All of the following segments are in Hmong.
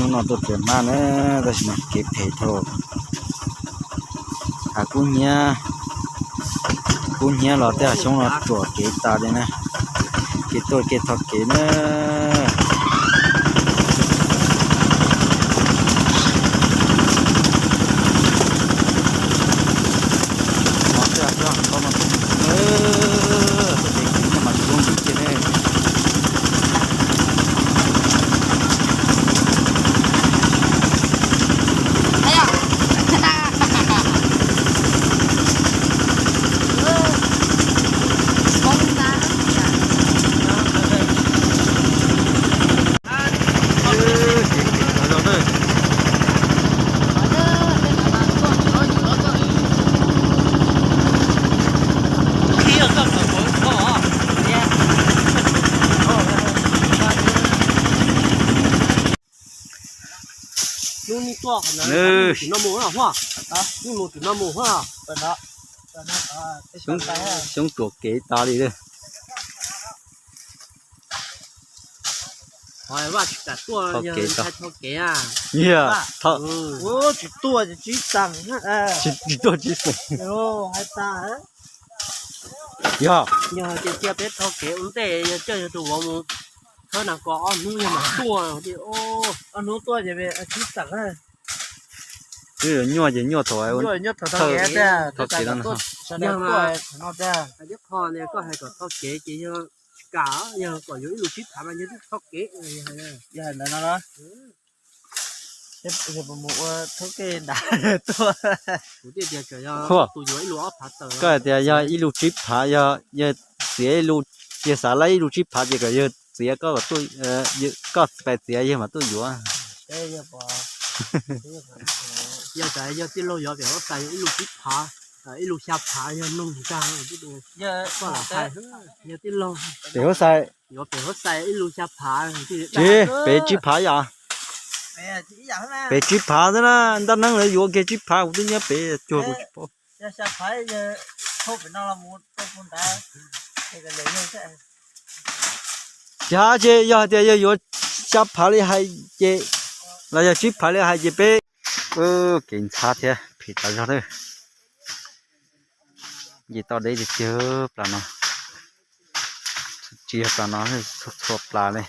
Xyoob no tuaj txias hmab na, tab sis mas kev phem dhau. Hav kub hnyiab, kub hnyiab los tej hav xyoob no ruam kev tas li na. Kev tuaj kev thov kev na. Xyoob ruam kev tas li lawm. Vaj tsis kam tuaj, yog ntshai thov kev. Tsis tuaj tsis xeem. Yog, yog hais tias cia peb thov kev ua ntej, yog coj yog tus vauv mus khawb nas kos ob hnub yog mam tuaj. Ob hnub tuaj ces tsis xeem. Twb yuav nyuaj ces nyuaj thaum thawj thov kev no. Hais tias qho koj hais kom thov kev ces yog tsis kam, yog kom yuav ib lus tsib phav mas yog twb thov kev. Yog hais ntawd no los, yog puas mus ua thoob kej nram tuaj. Kuv thiaj tias kom yog tus yuav ib lus ob phav tawm. Koj hais tias yog ib lus tsib phav, yog, yog txiav ib lus, yog xav laib ib lus tsib phav ces kom yawg txiav koj, koj pais txiav yawg mam tuaj yuav. Yog tas yog tij laug yuav pem huab tais yog ib lus tsib phav, ib lus xya phav yog noog ntag. Koj lam hais, yog tij laug pem huab tais yuav pem huab tais ib lus xya phav. Tsis, pem tsib phav yom. Pem tsib phav xwb na, ntaj neeb lawv yuav kiag tsib phav, kuv twb nyob pem cuag kuv tsis paub. Tsis hais ces yog hais tias yog yuav xya phav li hais ces, los yog tsib phav li hais ces peb, kev ntxhab thiab phem tas zog lawm. Nce toj deb tiag tiag plas no, tsis yog plas no, txhua plas li.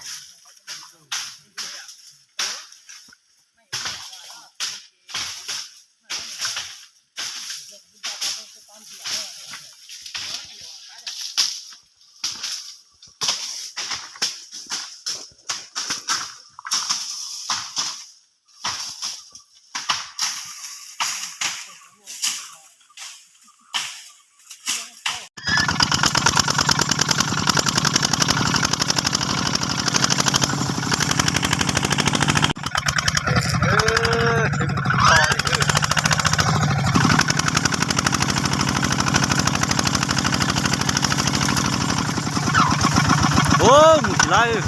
Mus tsis laib.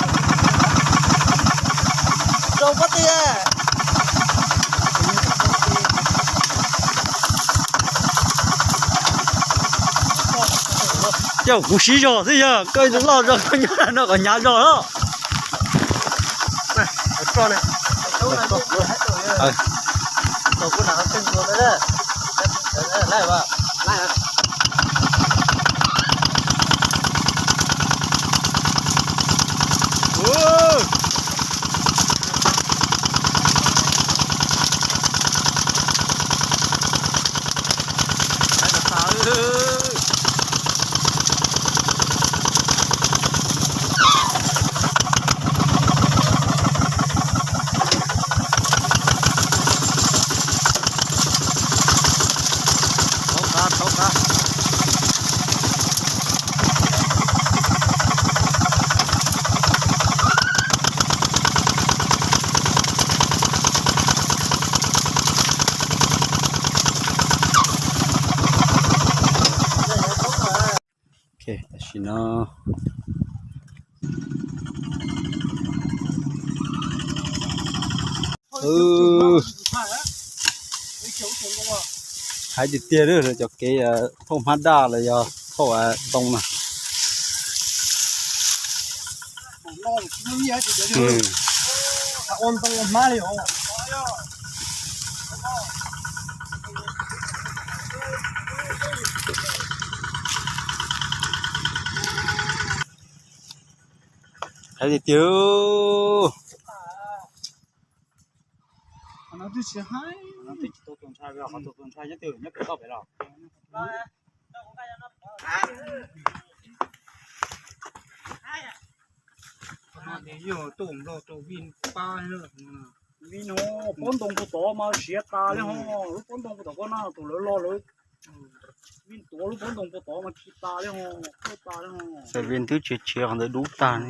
Rau pob ti. Coj kuv sib zog xwb yog koj loj zog koj nyob no kom hnyav zog los. Ok, tam sim no hais tiag tiag lawm cov kev thauj hmab daj los yog thauj ntoo na. Ua ntoo hmab li os. Hais tiag tiag. Yog tuaj nplog rau vij pab, vij no pob ntoo puag tod mas siav tas li ho, lub pob ntoo puag tom koj na, tus lawv lo lawv vij tuav lub pob ntoo puag tod mas khi tas li ho, khaub tas li ho. Vij twb tshiav tshiav qhov ntawd dub tag li.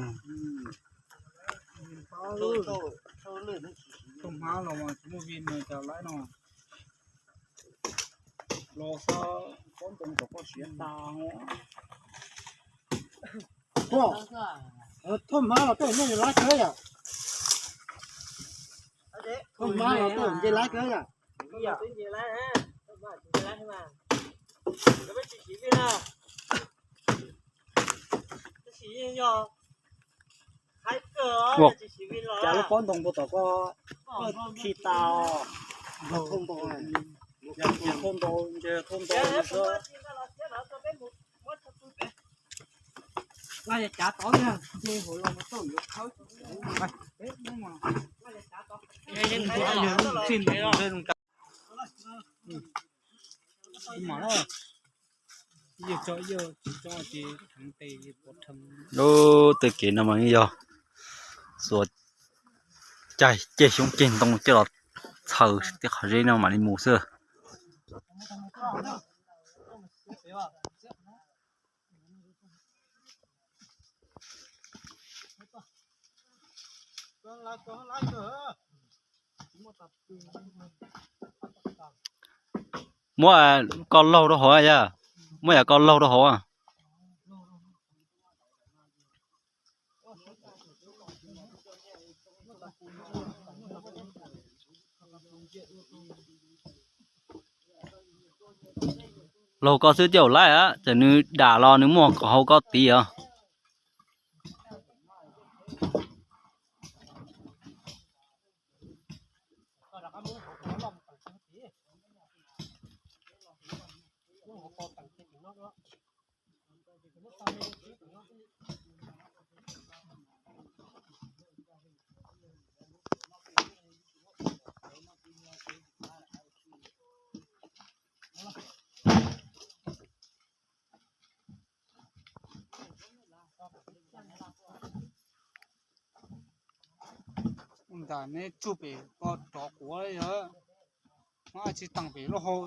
Tau hmab los mas tsis muaj vij no cas laib no. Los xav pob ntoo tom koj siav tas. Thauj hmab los tej nej laib kawg yom. Thauj hmab los tej nce laib kawg yom. Cas lub pob ntoo puag tom koj khi tas. Thauj ntoo, thauj ntoo, nce thauj ntoo xwb. Lub tej kev no mas yog xuas caij ceg xyoob ceg ntoo coj los txhaws tej qhov zeb no mam li mus xwb. Muab ko laug rau hauv yog, muab yam ko laug rau hauv. Laug ko xwb thiaj laib, txawm nws dam los nws muaj kom hau ko tid os. Ntawm neb tsuj pem ko rov quav yog, muab tsis teem pem lub hau.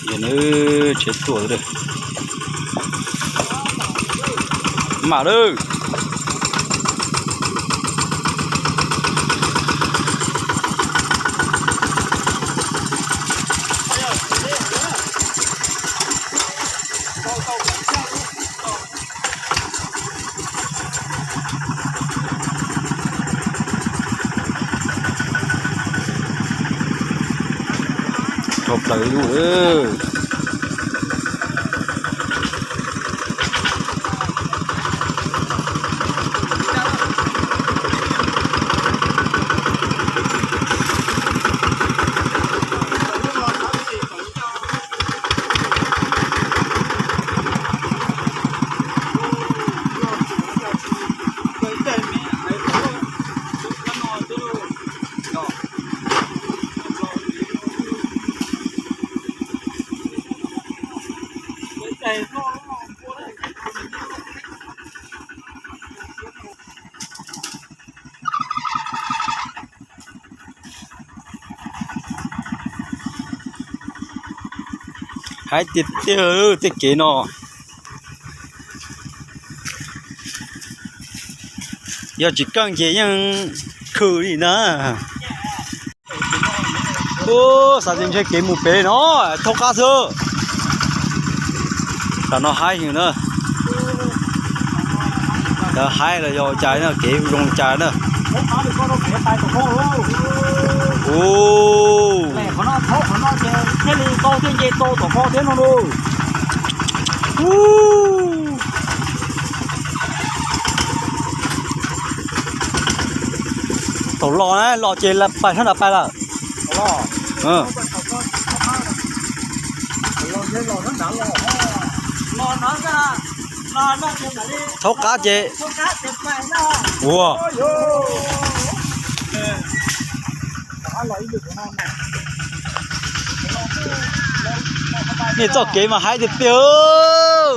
Yog nws tsev tuaj mam lawm. Dhau plaws li. Hais tiag tiag tej kev no, yog tsis keej ces yeej khwm li na. Ub, xav tias ntshe kev mus pem no, thoob qab xwb. Tam no haib heev na. Haib los yog ua cas na, kev zoo cas na. Qhov no thaub qhov no ces thiaj li tau thiaj nce tau tom ko thiab no lauj. Thaum los na, los ces pais sab nrad pais lawm. Thaub qab ces ua nej txoj kev mas hais tiag tiag.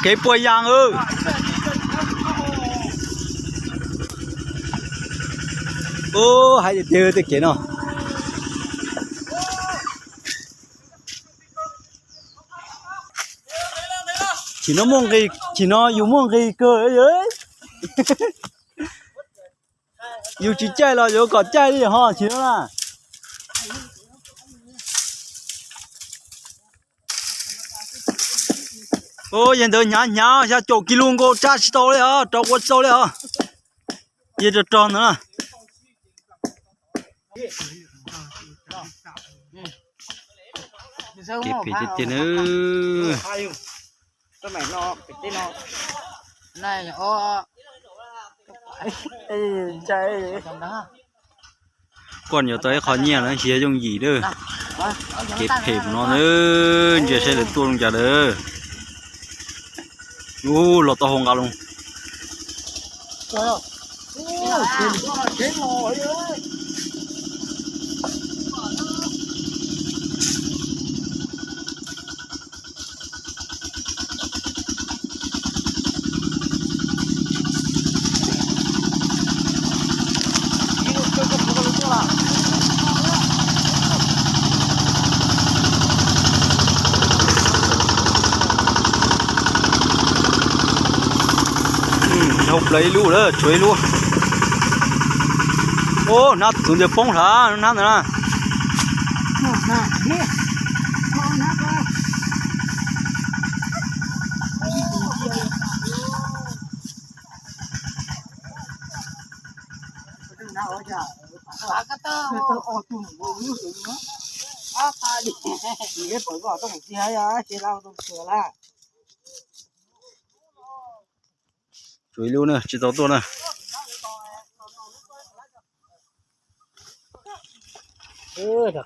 Kev puas yas. Hais tiag tiag tej kev no. Chim no muaj nqis, chim no yus muaj nqis kawg. Yus tsis caij los yuav kom caij li ho chim no na. Yog ntawd hnyav hnyav xya caum kis lus nkaus tsa tsis tau li os, rau ua tsis tau li os. Yog rog rog ntawd na. Kev phem tiag tiag na. Koj yuav tau ib qho nyiaj na, nrhiav yooj yim lawm. Kev phem no na, ntsia saib lawv tuaj zoo cas lawm. Ub, los tau hauv nqa los. Dhau plaws ib lub lawm, tshuav ib lub. Ub, hnab txuv ntawd poob hla, hnab ntawd na. Tshuav ib lub na, tsis tau tuaj na.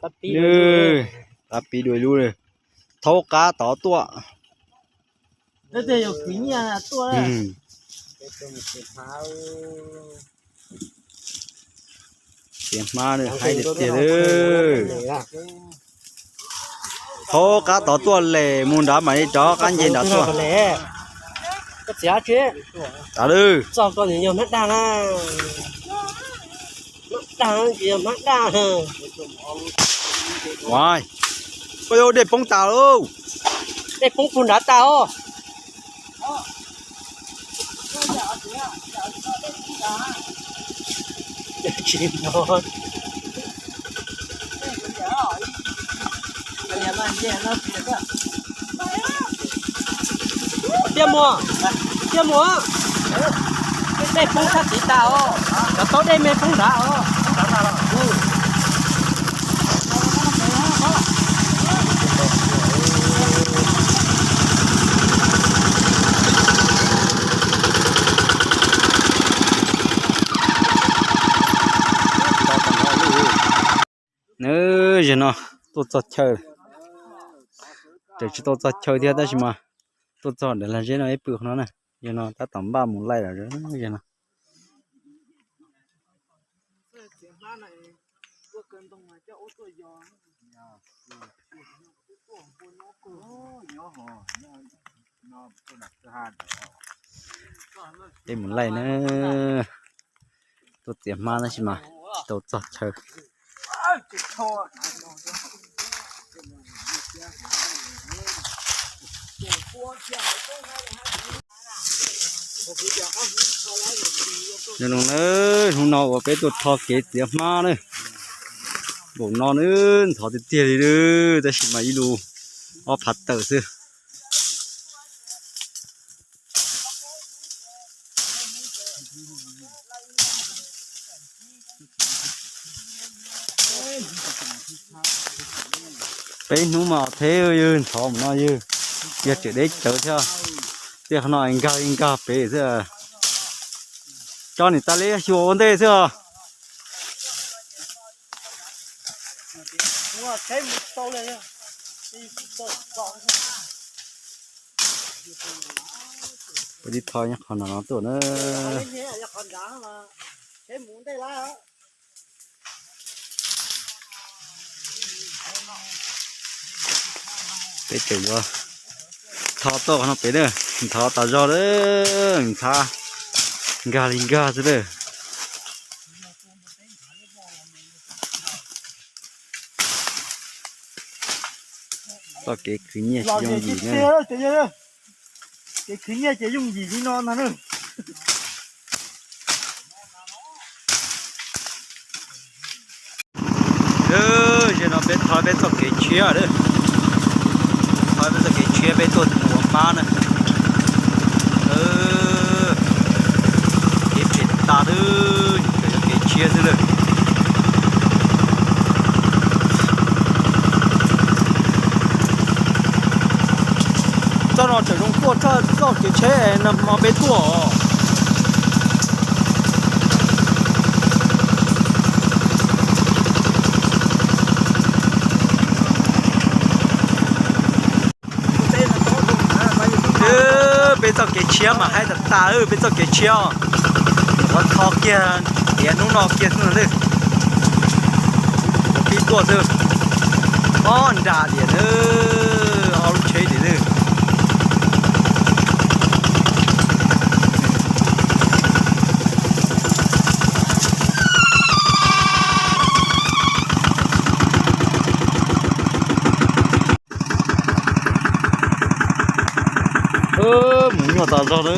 Qab pib dua ib lub, thaub qab tod tuaj. Txiav hmab haib tiag tiag. Thaub qab tod tuaj les mus nrad mam li rov qab nce nrad tuaj. Txiav tsis tas lawm. Txog koj nws yog hmab daj na. Hmab daj ces yog hmab daj. Koj yuav dej poob tas lauj. Dej poob puag nrad tas os. Tsis hnov. Tiaj mus, tiaj mus, dej poob sab tid tas os, cov taub dej me poob nrad os. Nawb, zaum no tuaj txog chaw, tseem tsis tau txog chaw thiab tab sis mas tuaj txog ntawm lag zeb no ib pw qhov no na. Zaum no tab tom npaj mus laij lawm zaum no. Peb mus laij na, tuaj txiav hmab tab sis mas tsis tau txog chaw. Hnub no uas peb tuaj tho kev txiav hmab na, npaum no na, ntxhov tiag tiag li, tab sis mas ib lub ob phav tawm xwb. Peb hnub mas theb yawg ntxhov mus no yawg, yog tseem deb cawv thiab. Tej qhov no nkag li nkag pem xwb. Tso niam tais li xyuas ua ntej xwb os. Peb tib tho nyob qhov no no tuaj na. Peb tseem yuav tho tuaj qhov no pem na, ntxhov tas zog lawm, ntxhab nkag li nkag xwb lawm. Txoj kev khwv nyiaj tsis yooj yim na. Kev khwv nyiaj ces yooj yim li no ntag na. Zaum no peb thov peb txoj kev tshiab, thov peb txoj kev tshiab peb tuaj mus ua mab na. Kev phem tas lawm, tseem yog kev tshiab xwb lawm. Txoj no tseem zoo tuaj txog txoj kev tsheb no hmo peb tuaj os. Peb txoj kev tshiab mas haib tas tas, peb txoj kev tshiab. Qhov tho kiag tiav hnub no kiag xwb na. Pib tuaj xwb. Ob nra tias, ob lub tsheb tias. Mus nyuaj tas zog lawm.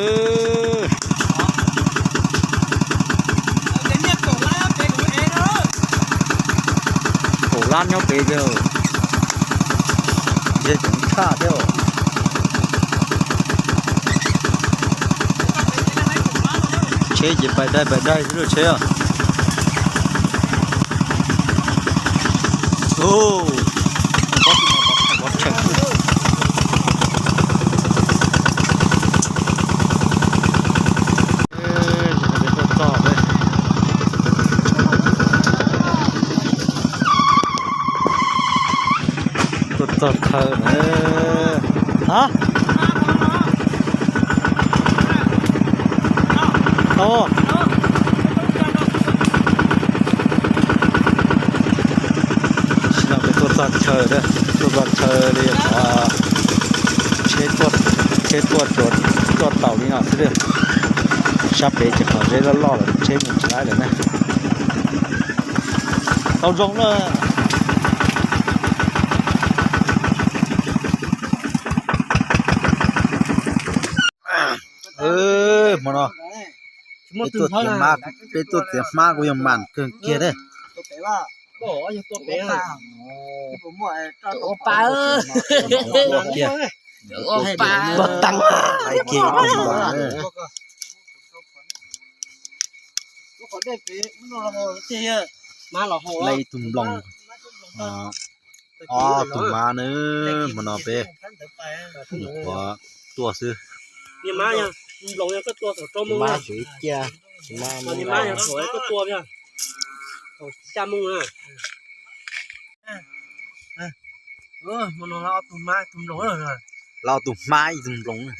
Kaum lab nyob pem, ntshe tseem tshaj thiab. Tsheb ces pais dai pais dai xwb lub tsheb. Tuaj txog chaw na. Hab, tam sim no peb tuaj txog chaw, tuaj txog chaw li, tsheb tuaj, tsheb tuaj tsuas tuaj taus li no xwb. Sab pem ces qhov zeb loj loj lawm, tsheb mus tsis laib lawm na. Tau zoo na. Hmo no peb tuaj txiav hmab, peb tuaj txiav hmab kuj yog mas kawg kiag thiab. Ua pa, ua pa. Lej ib tug nploos, ob tug mab na, hmo no peb nyuam qhuav tuaj xwb. Mab ib cia, los tus hmab ib tug nploos.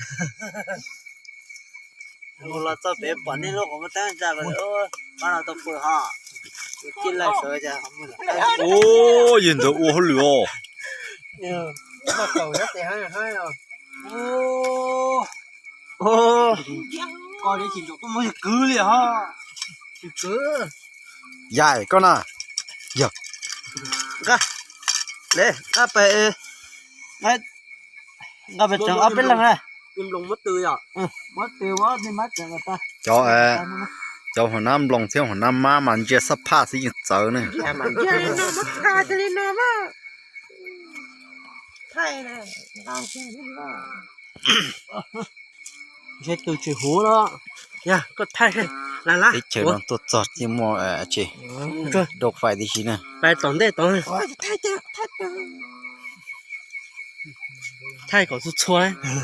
Los txog pem pom nej lub qhov muag teeb, pab no tau pw ho. Ua yawg ntawd ua hauj lwm os. Yaim koj na. Yog, nqa, nqa pem, nqa pem tseem ob peb leeg na. Cov, cov hua nab nploos thiab hua nab mab mas ntsia xab phaj xwb yeej txawv ne. Ntshe tus tsis huv los, yog koj thaij. Teb chaws no tuaj txog tsis muaj tsev, rau fais tib si na. Pais tom ntej tod. thaij kom txhua txhua na.